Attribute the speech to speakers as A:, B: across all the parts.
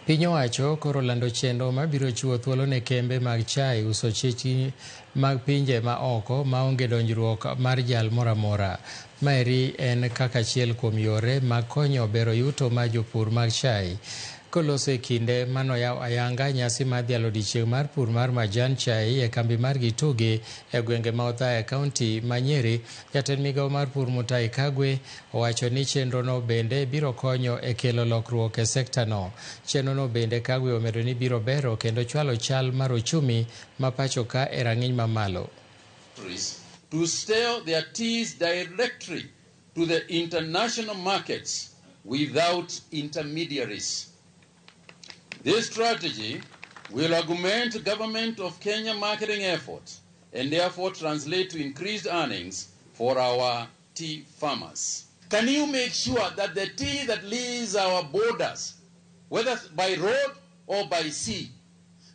A: Piny owacho koro lando chenro mabiro chiwo thuolo ne kembe mag chai uso chechni mag pinje ma oko maonge donjruok mar jal moro amora. Maeri en kaka achiel kuom yore mag konyo bero yuto mar jopur mag chai. Koloso e kinde manoyaw ayanga nyasi mar dhialo odiochieng' mar pur mar majan chai e kambi mar Gitugi e gwenge ma Othaya e kaunti ma Nyeri, jatend migawo mar pur Mutahi Kagwe owacho ni chenrono bende biro konyo e kelo lokruok e sekta no. Chenrono bende Kagwe omedo ni biro bero kendo chwalo chal mar ochumi ma pacho ka e rang'iny mamalo.
B: To sell their teas directly to the international markets without intermediaries. This strategy will augment government of Kenya marketing efforts and therefore translate to increased earnings for our tea farmers. Can you make sure that the tea that leaves our borders, whether by road or by sea,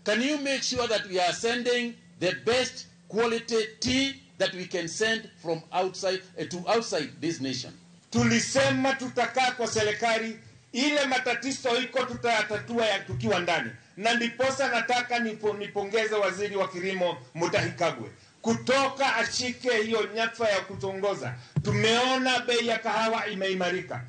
B: can you make sure that we are sending the best quality tea that we can send from outside to outside this nation?
C: Tulisema tutakaa kwa serikali, ile matatizo iko tutayatatua ya tukiwa ndani, na ndiposa nataka nipongeze waziri wa kilimo Mutahi Kagwe kutoka ashike hiyo nyadhifa ya kutongoza. Tumeona bei ya kahawa imeimarika.